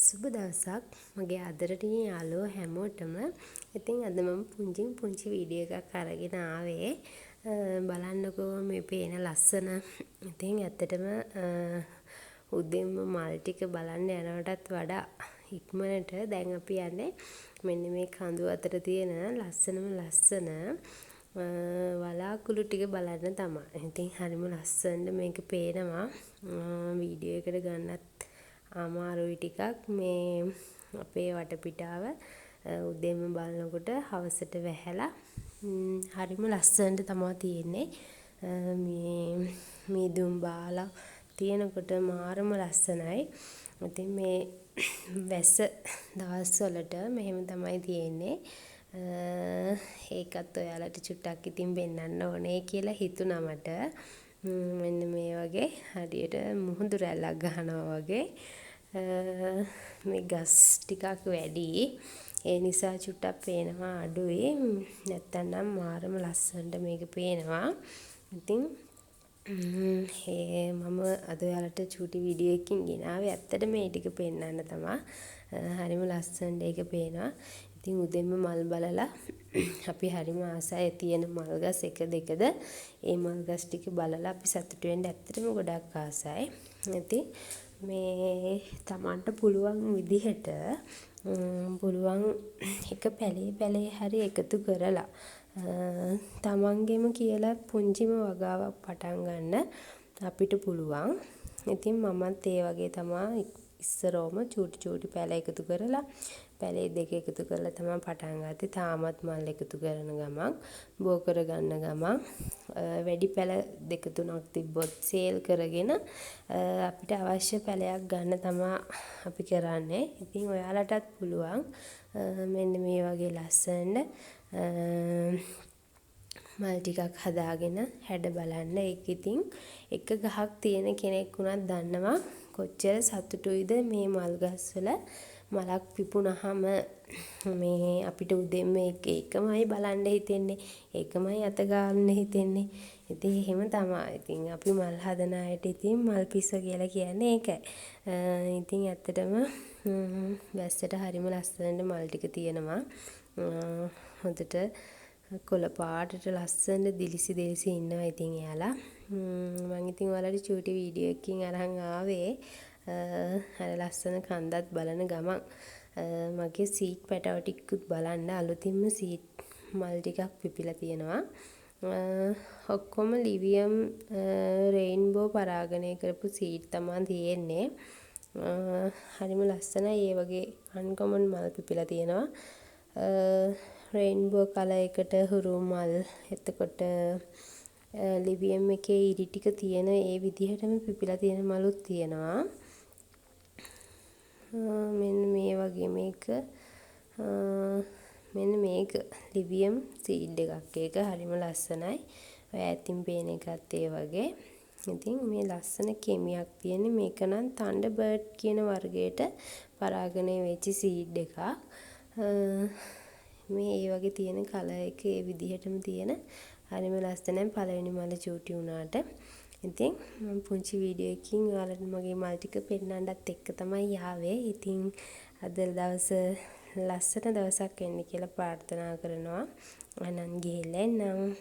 සුබ දවසක් මගේ ආදරණීය යාළුවෝ හැමෝටම. ඉතින් අද මම පුංචිම පුංචි වීඩියෝ එකක් අරගෙන ආවේ. බලන්නකෝ මේ පේන ලස්සන. ඉතින් ඇත්තටම උදෙන්ම මල් ටික බලන්න යනවටත් වඩා ඉක්මනට දැන් අපි යන්නේ මෙන්න මේ කඳු අතර තියෙන ලස්සනම ලස්සන වලාකුළු ටික බලන්න තමයි. ඉතින් හරිම ලස්සනට මේක පේනවා. වීඩියෝ එකට ගන්නත් අමාරුයි ටිකක්. මේ අපේ වටපිටාව උදෙන්ම බලනකොට හවසට වැහැලා හරිම ලස්සනට තමා තියෙන්නේ. මේ මීදුම් බාලා තියෙනකොට මාරම ලස්සනයි. ඉතින් මේ වැස්ස දවස්වලට මෙහෙම තමයි තියෙන්නේ. ඒකත් ඔයාලට චුට්ටක් ඉතින් පෙන්නන්න ඕනේ කියලා හිතුණා මට. මෙන්න මේ වගේ හරියට මුහුදු රැල්ලක් ගහනවා වගේ. මේ ගස් ටිකක් වැඩි. ඒ නිසා චුට්ටක් පේනවා අඩුයි. නැත්තම් නම් මාරම ලස්සනට මේක පේනවා. ඉතින් ඒ මම අද ඔයාලට චූටි වීඩියෝ එකකින් ගෙනාවේ ඇත්තට මේ ටික පෙන්නන්න තමා. හරිම ලස්සනට ඒක පේනවා. ඉතින් උදෙන්ම මල් බලලා අපි හරිම ආසයි. තියෙන මල් ගස් එක දෙකද ඒ මල් ගස් ටික බලලා අපි සතුටු වෙන්න ඇත්තටම ගොඩක් ආසයි. ඉතින් මේ තමන්ට පුළුවන් විදිහට පුළුවන් එක පැලේ පැලේ හරි එකතු කරලා තමන්ගෙම කියලා පුංචිම වගාවක් පටන් ගන්න අපිට පුළුවන්. ඉතින් මමත් ඒ වගේ තමා ඉස්සරෝම චූටි චූටි පැල එකතු කරලා, පැලේ දෙක එකතු කරලා තමා පටන් ගත්තේ. තාමත් මල් එකතු කරන ගමන්, බෝ කරගන්න ගමන්, වැඩි පැල දෙක තුනක් තිබ්බොත් සේල් කරගෙන අපිට අවශ්‍ය පැලයක් ගන්න තමා අපි කරන්නේ. ඉතින් ඔයාලටත් පුළුවන් මෙන්න මේ වගේ ලස්සනට මල් ටිකක් හදාගෙන හැඩ බලන්න. ඒක ඉතින් එක ගහක් තියෙන කෙනෙක් වුණත් දන්නවා කොච්චර සතුටුයිද මේ මල් ගස්වල මලක් පිපුණහම. මේ අපිට උදෙන්ම ඒකමයි බලන්න හිතෙන්නේ. ඒකමයි අත ගන්න හිතෙන්නේ. ඉතින් එහෙම තමා. ඉතින් අපි මල් හදන අයට ඉතින් මල් පිස්සෝ කියලා කියන්නේ ඒකයි. ඉතින් ඇත්තටම වැස්සට හරිම ලස්සනට මල් ටික තියෙනවා. හොඳට කොළ පාටට ලස්සනට දිලිසි දිලිසි ඉන්නවා ඉතින් එයාලා. මං ඉතින් ඔයාලට චූටි වීඩියෝ එකකින් අරන් ආවේ. අර ලස්සන කන්දත් බලන ගමන් මගේ සීඩ් පැටව ටිකකුත් බලන්න. අලුතින්ම සීඩ් මල් ටිකක් පිපිලා තියෙනවා. ඔක්කොම ලිවියම් රේන්බෝ පරාගණය කරපු සීඩ් තමා තියෙන්නේ. හරිම ලස්සනයි. ඒ වගේ අන්කොමන් මල් පිපිලා තියෙනවා. රේන්බෝ කලර් එකට හුරු මල්, එතකොට ලිවියම් එකේ ඉරි ටික තියෙන ඒ විදිහටම පිපිලා තියෙන මලුත් තියෙනවා. මෙන්න මේ වගේ මේක, මෙන්න මේක ලිවියම් සීඩ් එකක්. ඒක හරිම ලස්සනයි. ඔය ඈතින් පේන එකත් ඒ වගේ. ඉතින් මේ ලස්සන කෙමියක් තියෙන්නේ. මේක නම් තන්ඩර් බර්ඩ් කියන වර්ගයට පරාගණය වෙච්ච සීඩ් එකක්. මේ ඒ වගේ තියෙන කලර් එක ඒ විදිහටම තියෙන හරිම ලස්සනයි පළවෙනි මල චූටි වුණාට. ඉතින් මම පුංචි වීඩියෝ එකකින් ඔයාලට මගේ මල් ටික පෙන්නන්නත් එක්ක තමයි ආවේ. ඉතින් අද දවස ලස්සන දවසක් වෙන්න කියලා ප්‍රාර්ථනා කරනවා. එහෙනම් ගිහිල්ලා එන්නම්.